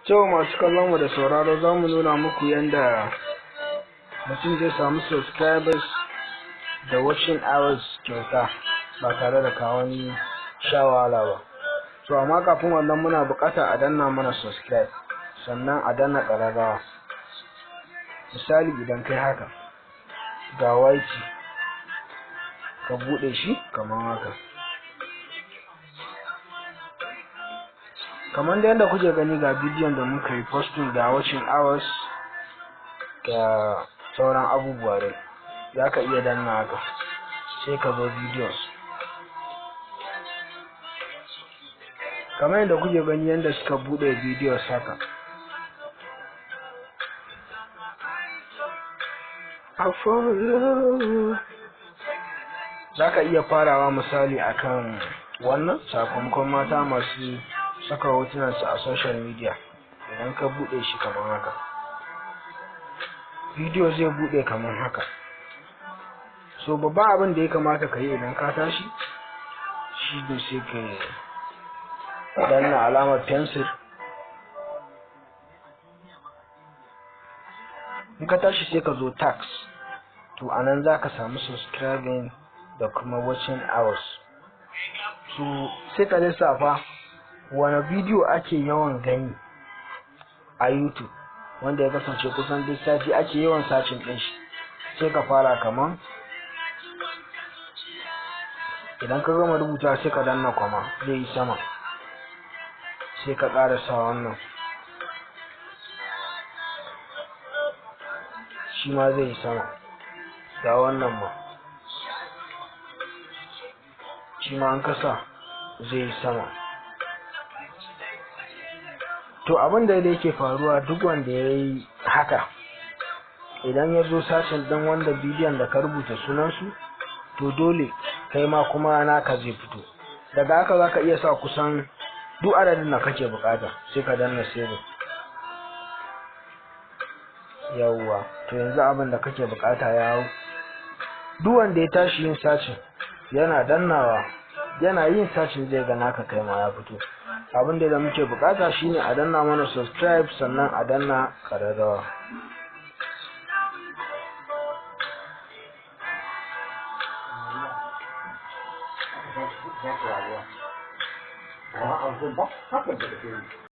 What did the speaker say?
To masu kallon mu da sauraro, za mu nuna muku yanda mutum zai samu subscribers da watching hours kyauta ba tare da ka wani sha wahala ba. To amma kafin wannan, muna buƙata a danna mana subscribe, sannan a danna ƙararrawa. Misali, idan kai haka, ga YT, ka buɗe shi kamar haka. Kamar da yadda kuke gani, ga bidiyon da muka yi posting, ga watching hours, ga sauran abubuwa dai. Za ka iya danna haka, sai ka zo videos. Kamar yadda kuke gani, yadda suka buɗe videos haka. Za ka iya farawa, misali, akan wannan sakamakon mata masu saka hotunansu a social media. Idan ka buɗe shi kamar haka, bidiyo zai buɗe kamar haka. So babban abin da ya kamata ka yi idan ka tashi shi ne sai ka danna alamar pencil. In ka tashi, sai ka zo tags. To anan za ka samu subscribing da kuma watching hours. So sai ka lissafa wane bidiyo ake yawan gani a YouTube, wanda ya kasance kusan duk sati ake yawan searching ɗin shi. Sai ka fara kaman idan ka gama rubuta, sai ka danna comma, zai yi sama. Sai ka ƙara sa wannan, shi ma zai yi sama. Ga wannan ma, shi ma an kasa zai yi sama. To abin da yake faruwa, duk wanda ya yi haka, idan ya zo searching ɗin wanda bidiyon da ka rubuta sunansu, to dole kai ma kuma naka zai fito. Daga haka za ka iya sa kusan duk adadin da kake bukata, sai ka danna save. Yawwa, to yanzu abin da kake bukata ya hau. Duk wanda ya tashi yin searching, yana dannawa, yana yin searching, zai ga naka kai ma ya fito. Abin da muke bukata shine a danna mana subscribe, sannan a danna ƙararrawa. Ba, haka da.